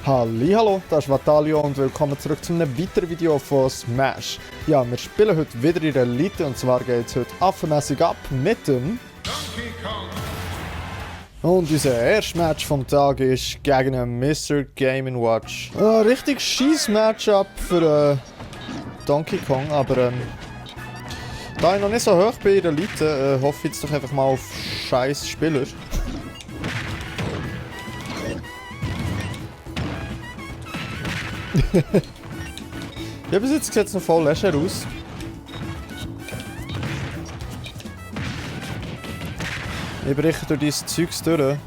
Hallihallo, das ist Watalyo und willkommen zurück zu einem weiteren Video von Smash. Ja, wir spielen heute wieder in der Elite und zwar geht es heute affemässig ab mit dem Donkey Kong. Und unser erstes Match vom Tag ist gegen einen Mr. Game & Watch. Richtig scheiß Matchup für Donkey Kong, aber da ich noch nicht so hoch bin in der Elite, hoffe ich jetzt doch einfach mal auf scheiß Spieler. Ja, bis jetzt sieht es noch voll leger aus. Ich breche durch dieses Zeugs durch.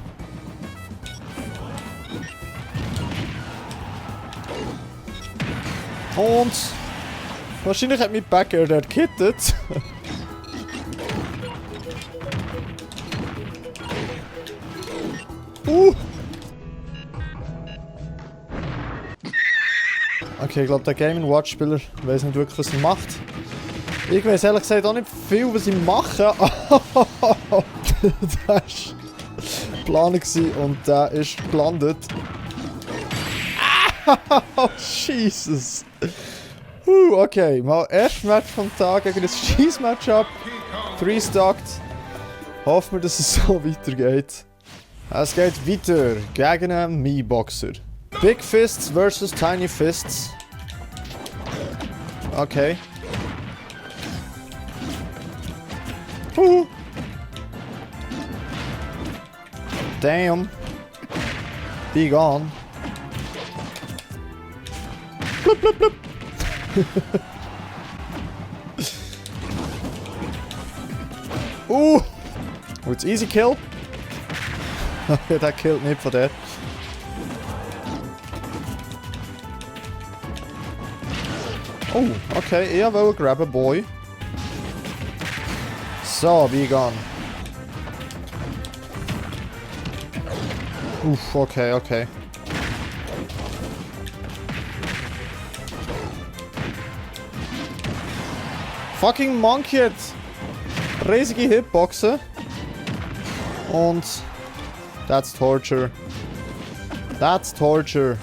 Und wahrscheinlich hat mein Backer dort gekittet. Okay, ich glaube, der Game & Watch-Spieler weiß nicht wirklich, was er macht. Ich weiß ehrlich gesagt auch nicht viel, was ich mache. Das war Planung und der ist gelandet. Oh, Jesus. Okay, mal erstes Match vom Tag gegen das Scheiß-Matchup. 3-Stacked. Hoffen wir, dass es so weitergeht. Es geht weiter gegen einen Mii-Boxer. Big Fists versus Tiny Fists. Okay. Damn. Be gone. Blub, blub, blub. Oh, it's easy kill. That killed me for that. Oh, okay, ich will grabben, boy. So, be gone. Okay, okay. Fucking Monkey hat riesige Hitboxen. Und that's torture. That's torture.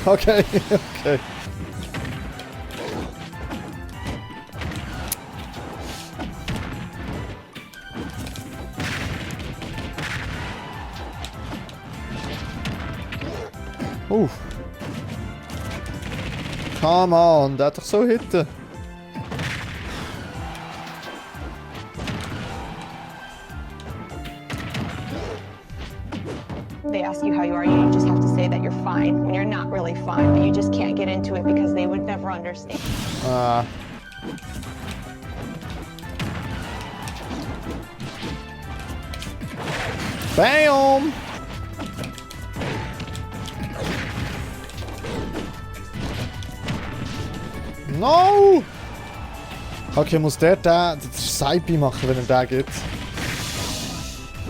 Okay, okay. Come on, der hat doch so hitten. They ask you how you are, you just have to say that you're fine when you're not really fine, but you just can't get into it because they would never understand. Bam! No! Okay, muss der Saipi machen, wenn er den gibt.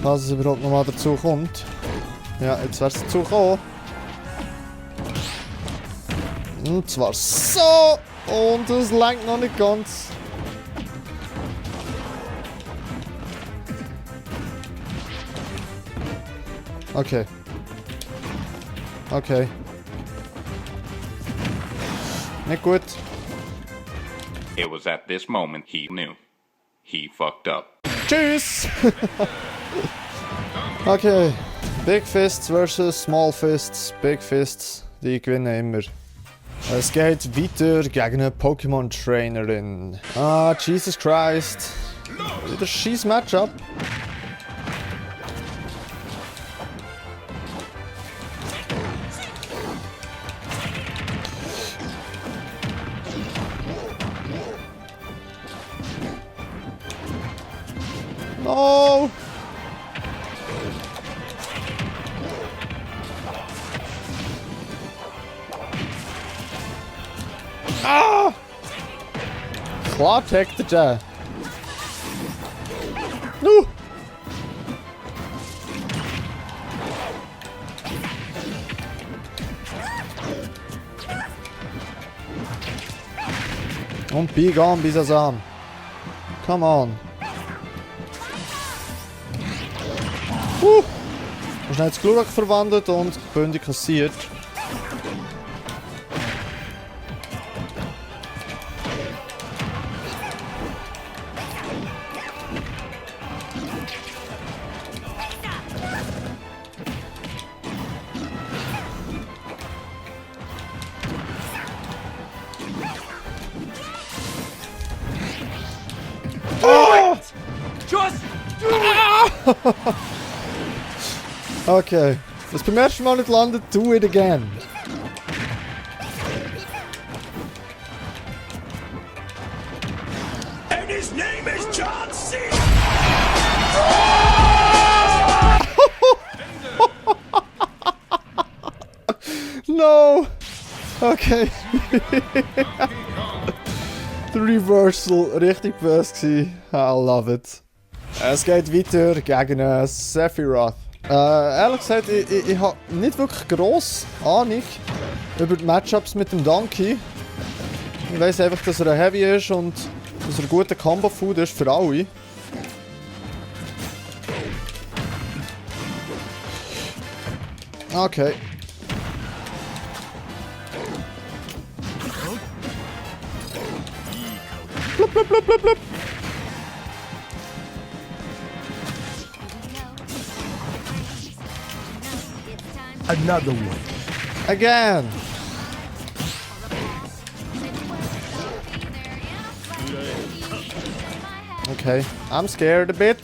Falls es überhaupt nochmal dazu kommt. Ja, jetzt wäre es dazu gekommen. Und zwar so! Und es lenkt noch nicht ganz. Okay. Okay. Nicht gut. It was at this moment he knew. He fucked up. Tschüss! Okay. Big Fists versus Small Fists. Big Fists, die gewinnen immer. Es geht weiter gegen eine Pokémon-Trainerin. Ah, Jesus Christ. Wieder scheiß Matchup. No! Ah! Klartekte der. Nu! Und be gone, Bisasam. Come on. Schnell das Glurak verwandelt und Bünde kassiert. Oh! Okay. Was beim ersten Mal nicht landet, do it again. And his name is John C. No! Okay. Der Reversal richtig böse gewesen. I love it. Es geht weiter gegen Sephiroth. Ehrlich gesagt, ich habe nicht wirklich grosse Ahnung über die Matchups mit dem Donkey. Ich weiss einfach, dass er ein Heavy ist und dass er ein guter Combo-Food ist für alle. Okay. Blub, blub, blub, blub, blub. Another one. Again. Okay, I'm scared a bit.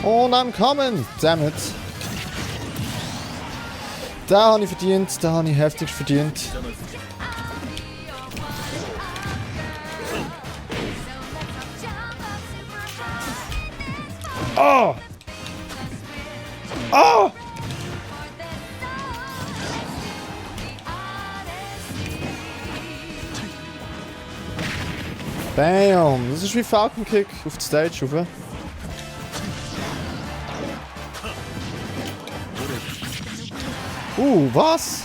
Und I'm coming! Damn it. Den habe ich verdient, den habe ich heftig verdient. Oh! Oh! Bam! Das ist wie Falcon Kick auf die Stage rauf. Was?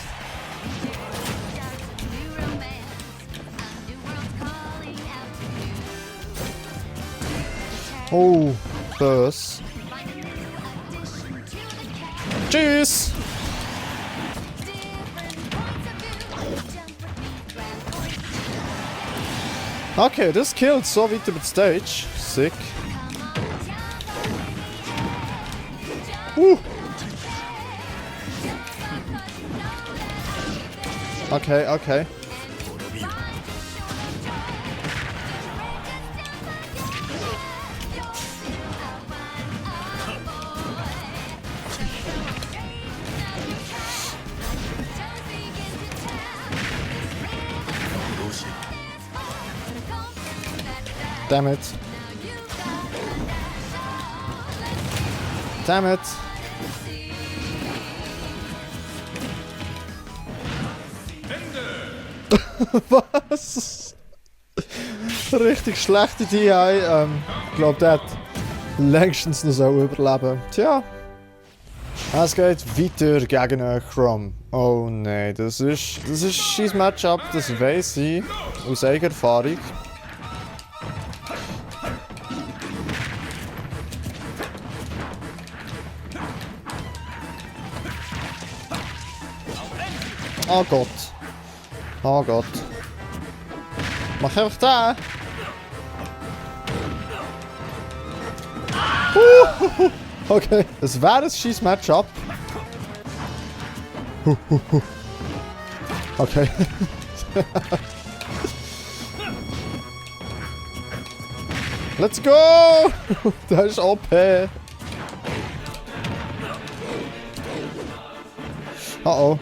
Oh, bös. Tschüss! Okay, das killt so weit über die Stage. Sick. Okay, okay. Damn it. Damn it. Was? Richtig schlechte DI. Ich glaube, der hat längstens noch so überleben. Tja. Es geht weiter gegen Chrom. Oh nein, das ist ein scheiß Matchup, das weiss ich. Aus eigener Erfahrung. Oh Gott. Oh Gott. Mach einfach da. Okay, es wäre ein scheiß Matchup. Okay. Let's go! Das ist OP. Oh.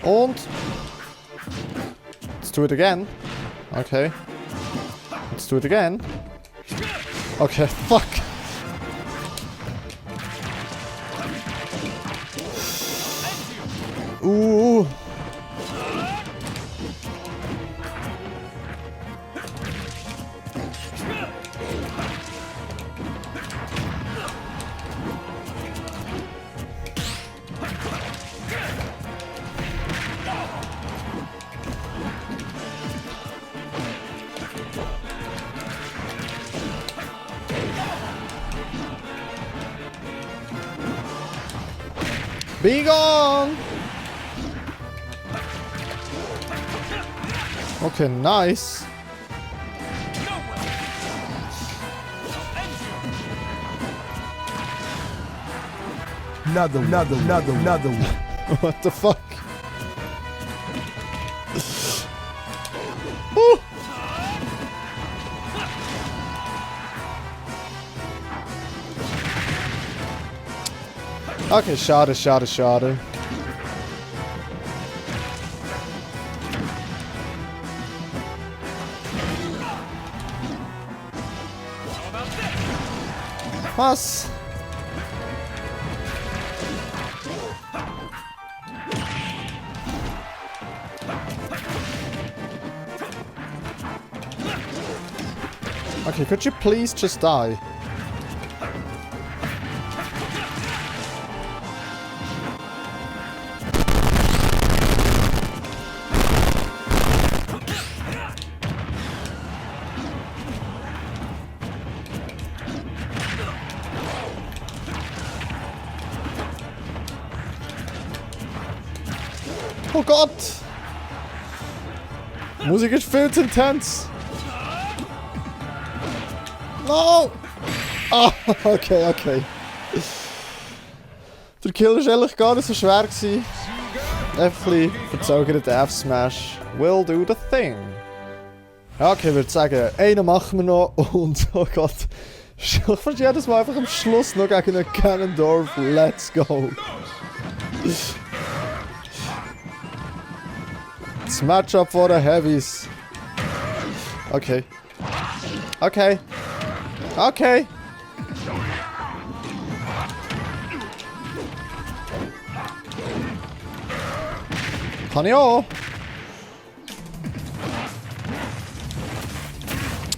Und let's do it again. Okay. Let's do it again. Okay, fuck. Be gone! Okay, nice. Another one. What the fuck? Woo! Okay, schade. Was? Okay, could you please just die? Oh Gott! Musik ist viel zu intens! No! Ah, okay. Der Kill war ehrlich gar nicht so schwer gewesen. Einfach ein bisschen verzögerter F-Smash. Will do the thing. Ja, okay, ich würde sagen, einen machen wir noch und oh Gott. Ich fast jedes Mal einfach am Schluss noch gegen einen Ganondorf. Let's go. Das Matchup for the Heavies. Okay. Kann ich auch.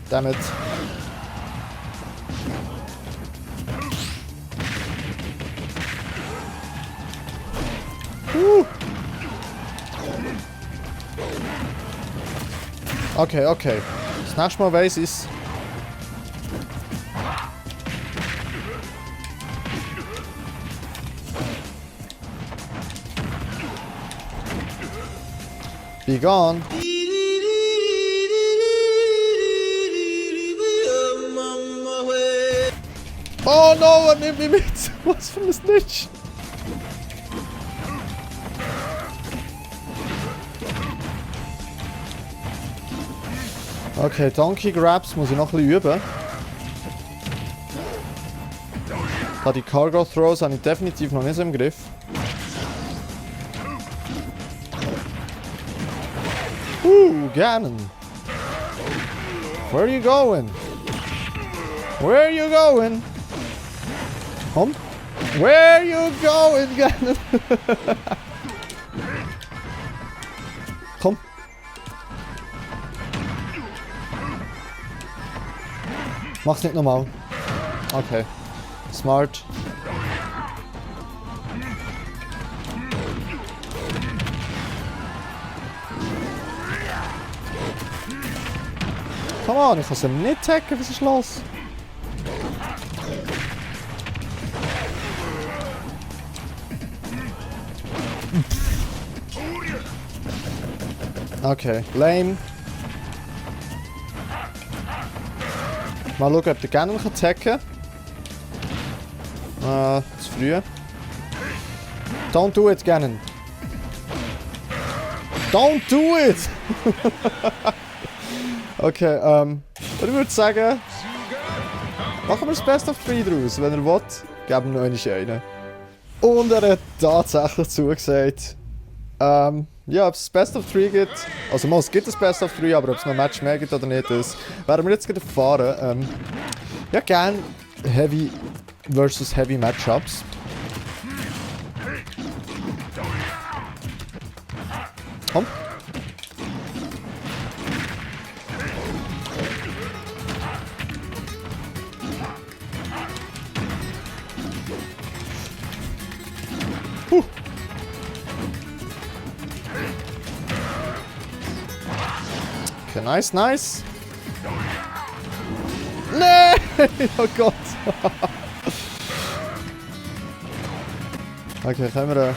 Damn it. Okay. Das nächste Mal weiss ich's. Be gone. Oh no, er nimmt mich mit. Was für ein Snitch. Okay, Donkey Grabs muss ich noch ein bisschen üben. Da die Cargo Throws habe ich definitiv noch nicht so im Griff. Ganon. Where are you going? Komm. Where are you going, Ganon? Komm. Mach's nicht nochmal. Okay. Smart. Come on, ich kann sie nicht tacken, was ist los? Okay, lame. Mal schauen, ob der Ganon kann tacken. Zu früh. Don't do it, Ganon. Don't do it! Okay, ich würde sagen, machen wir das Best of 3 draus. Wenn er will, geben wir noch einen. Und er hat tatsächlich zugesagt. Ja, ob es das Best of 3 gibt, also es gibt das Best of 3, aber ob es noch ein Match mehr gibt oder nicht, das werden wir jetzt gerade erfahren. Ja, gern Heavy versus Heavy Matchups. Komm. Okay, nice. Nee! Oh Gott! Okay, können wir...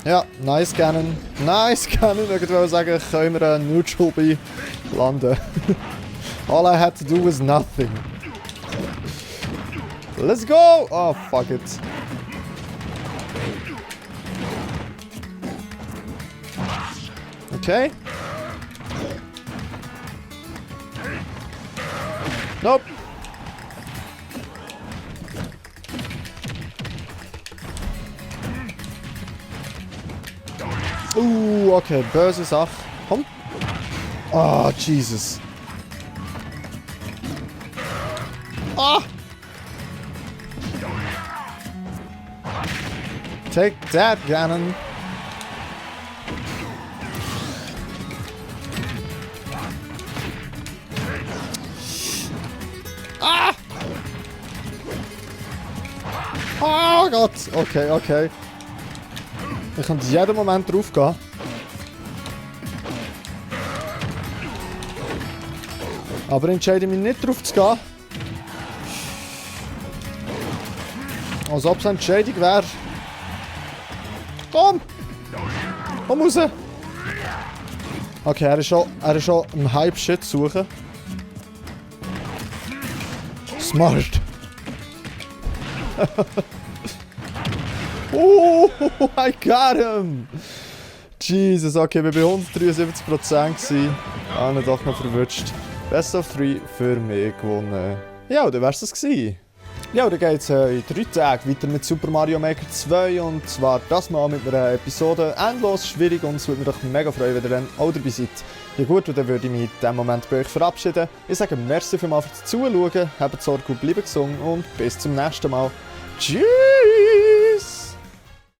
Ja, nice Cannon. Nice Cannon. Ich würde sagen, können wir einen Neutral B landen. All I had to do was nothing. Let's go! Oh, fuck it. Okay. Nope. Okay, böse Sache. Komm. Oh, Jesus. Ah! Take that, Ganon. Ah! Oh Gott. Okay, okay. Ich kann jeden Moment drauf gehen. Aber ich entscheide mich nicht drauf zu gehen. Als ob es eine Entscheidung wäre. Komm! Komm raus! Okay, er ist schon einen Hype-Shit suchen. Smart! Oh, I got him! Jesus, okay, wir waren bei 173%. Ah, nicht doch noch verwünscht. Best of 3 für mich gewonnen. Ja, dann wär's das gewesen. Ja, dann geht's in 3 Tagen weiter mit Super Mario Maker 2 und zwar das mal mit einer Episode endlos schwierig und es würde mich doch mega freuen, wenn ihr dann auch dabei seid. Ja gut, und dann würde ich mich in diesem Moment bei euch verabschieden. Ich sage merci vielmals fürs Zuschauen, habt Sorge und bleibt gesund und bis zum nächsten Mal. Tschüss!